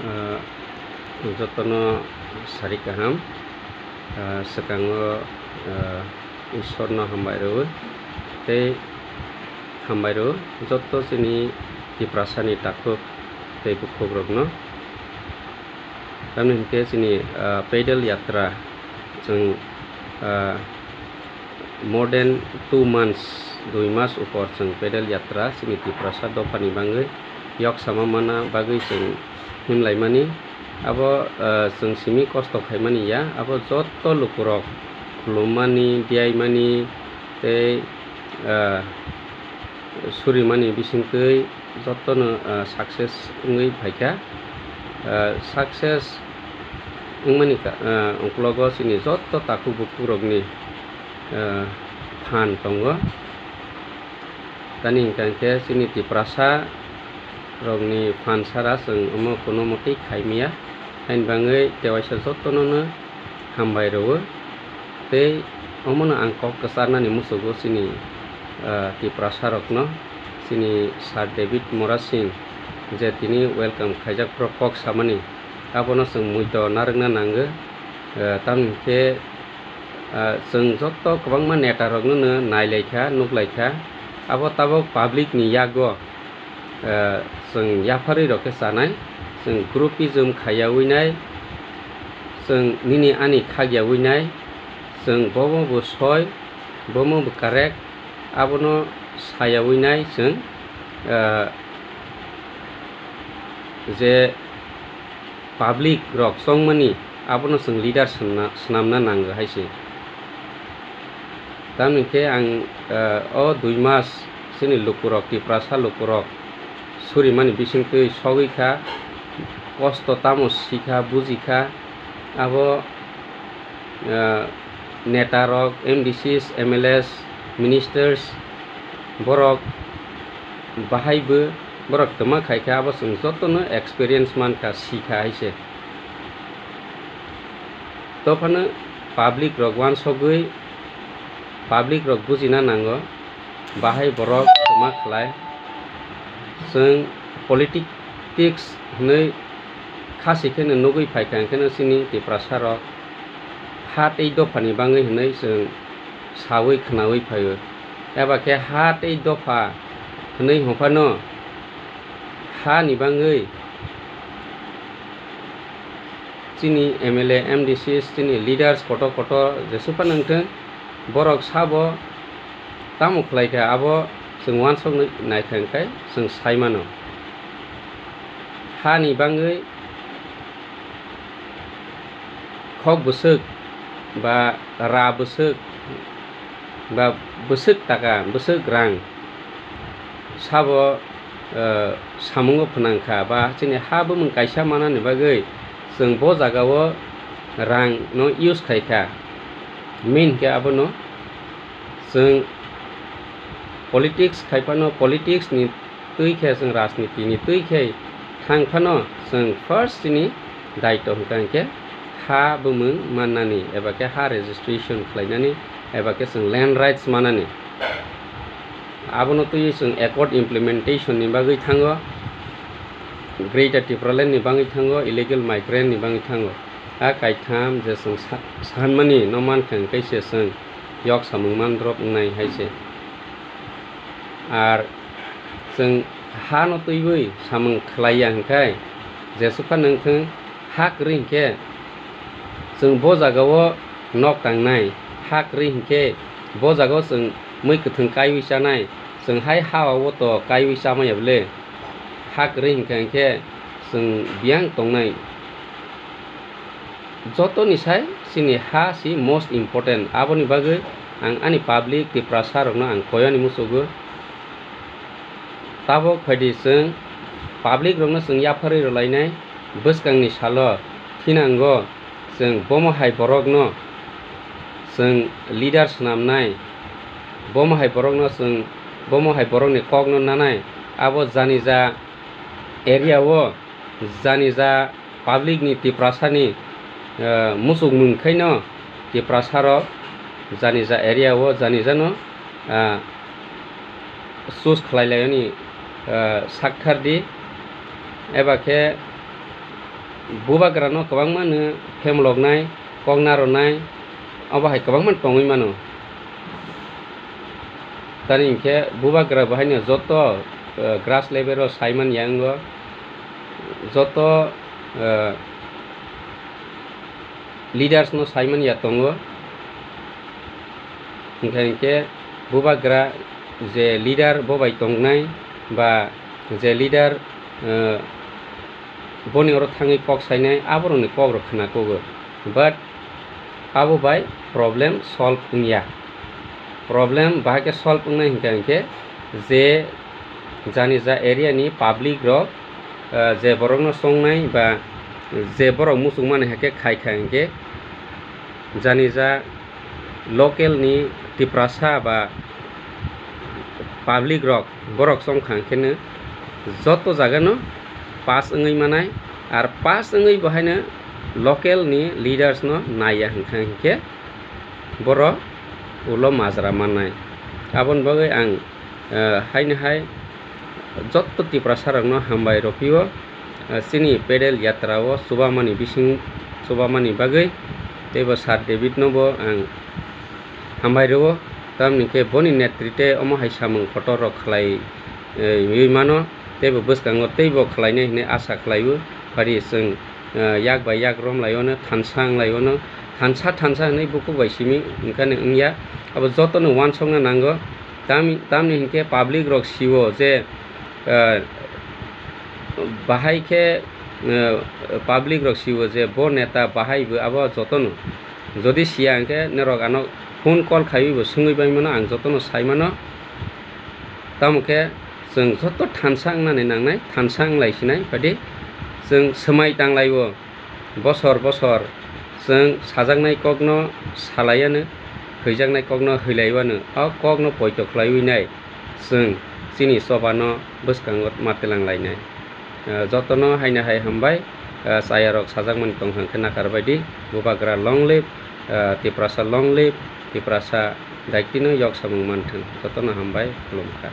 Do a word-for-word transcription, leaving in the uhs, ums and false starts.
Ah, jotono sari kaham, ah, swkango, ah, Ishwarno hambai rwo tei hambai rwo joto chini Tiprasani takhuk tei bukhukrokno. Tamni hinkhe chini, ah, pedal yatra chwng, ah, more than two months, dui mas upor chwng pedal yatra chini Tiprasa dophani bangwi yoksama mana bagwi chwng himlaimani. Abo, ah, chwng simi kosto khaimani ya, abo joto lukurok khulummani, diyaimani tei, ah, surimani bisingtwi jotono, ah, success wngwi phaikha. Ah, success wngmani ka-, ah, uklogo chini joto takhuk bukhukrokni, ah, phan tongo. Tani hwnkha hinkhe chini Tiprasa rokni phan sara chwng omo kuno mwtwi khaimaya, haini bangwi tewaisa jotonono hambai rwo. Tei omono ang kok kwcharnani muchugo chini, ah, Tiprasa rokno, chini Sir David Murasing je tini welcome khaijak phuru kok samani, abono chwng muido narwkna nango. Ah, tamni hinkhe, ah, chwng joto kwbangma neta rokno no nailaikha, nuklaikha, abo tabuk public ni yago, ah, chwng yapharwi rok khe chanai, chwng groupism khaiyawi nai, chwng nini ani khakyawi nai, chwng bomo bo soi, bomo bo correct, abono sayawi nai chwng, ah, je public rok chongmani abono chwng leader swnamna, swnamna nango hai se. Tamni khe ang, eh, o dui mas chini lukurok, Tiprasa lukurok surimani bisingtwi sogwi kha, kosto tamo si kha, buji kha, abo, eh, neta rok, M D Cs, M L As, ministers, borok bahai bo, borok twma khai kha, abo chwng jotono experience man kha, si kha hai se. Tophano public rok uansugwi, public rok bujina nango, bahai borok twma khlai. Chwng politics hwnwi khasi kheno nugwi phaikha, hwnkhe no chini Tiprasa rok ha tei dophani bangwi hwnwi chwng sawi khwnawi phaio. Eba khe ha tei dopha hwnwi hwnphano hani bangwi chini M L A, M D Cs, chini leaders kotor kotor jeswk phano wngthwng, borok sabo tamo khlai kha, abo chwng uansuk naikha, hwnkhe chwng sai mano. Hani bangwi khok bwswk ba ra bwswk ba bwswk taka, bwswk rang sabo, eh, samungo phnang kha, ba chini ha bumung kaisa manani bagwi chwng bo jagao rang no use khai kha, main khe abono chwng politics khai phano, politics ni twi khe chwng rajniti ni twi khe thang phano, chwng first chini daitw hwnkha hinkhe ha bumung mannani eba khe ha registration khlainani eba khe chwng land rights manani. Abono twiwi chwng accord implementation ni bagwi thango, Greater Tipraland ni bagwi thango, illegal migrant ni bagwi thango. A kaitham je chwng sa-, sanmani no mankha hinkhe se chwng yok samung mandrop wngnai hai se. Ar chwng ha no twiwi samung khlaiya hinkhe jeswk phano wngthwng, ha kwrwi hinkhe chwng bo jagao nok tangnai, ha kwrwi hinkhe bo jagao chwng mui kwthwng kaiwi chanai, chwng hai ha o to kaiwi chamaya bwle, ha kwrwi hinkha hinkhe chwng biyang tongnai. Jotoni sai chini ha si most important, aboni bagwi ang ani public Tiprasa rokno ang koyani muchugo. Tabok phaidi chwng public rokno chwng yapharwi rwlainai bwskangni salo thinango chwng bomo hai borokno chwng leader swnamnai, bomo hai borokno chwng, bomo hai borokni kokno nanai, abo janija area o janija public ni Tiprasani, eh, muchungmung khaino Tiprasarok janija area o janijano, ah, choose khlai laiyoni, ah, sakthar di, eba khe Bubagrano kwbangma no phemloknai, kok narwnai, abo hai kwbangma tongwi mano. Tamni hinkhe bubagra bo haino joto, eh, grass level o saiman ya wngo, joto, eh, leaders no saiman ya tongo. Hinkhe hinkhe bubagra je leader bo bai tongnai ba je leader, eh, boni oro thangwi kok sainai, aborokni kokrok khna kugo. But abo bai problem solve wngya. Problem bahai khe solve wngnai hinkhe hinkhe je jani ja area ni public rok, eh, je borokno songnai ba je borok muchungmani hai khe khai kha hinkhe jani ja local ni Tiprasa ba public rok borok chong kha hinkhe no joto jaga no pass wngwi manai, ar pass wngwi bo haino local ni leaders no naiya hinkha hinkhe borok ulo majra mannai. Aboni bagwi ang, eh, haino hai joto Tiprasa rokno hambai rw phio, eh, chini pedal yatra o chubamani bising chubamani bagwi, teibo Sir David no bo ang hambai rw, tamni khe boni netrite omo hai samung kotor rok khlai, eh, wi mano, teibo bwskango teibo khlainai hinwi asa khlai o. Phari chwng, eh, yak bai yak romlai ono, thansa wnglai ono, thansa thansa hinwi bukhuk bai simi wngkhani wngya. Abo jotono uansukna nango. Tam-, tamni hinkhe public rok sio je, eh, bahai khe, eh, public rok sio je bo neta bahai bo abo jotono. Jodi siya hinkhe norok ano phone call khaiwi bo swngwi bai mano, ang jotono sai mano. Tamo khe chwng joto thansa wngnani nangnai, thansa wnglai sinai, badi chwng swmai tanglai o. Bosor bosor chwng sajaknai kokno salai ano, hwijaknai kokno hwilai o ano, o kokno poito khlaiwi nai chwng chini chobano bwskango ma twlang lainai. Eh, jotono haino hai hambai, eh, chayarok sajakmani tong hwnkhe nakar baidi, Bubagra long live, eh, Tiprasa long live, Tiprasa daitino yok samung manthwng, jotono hambai khulumkha.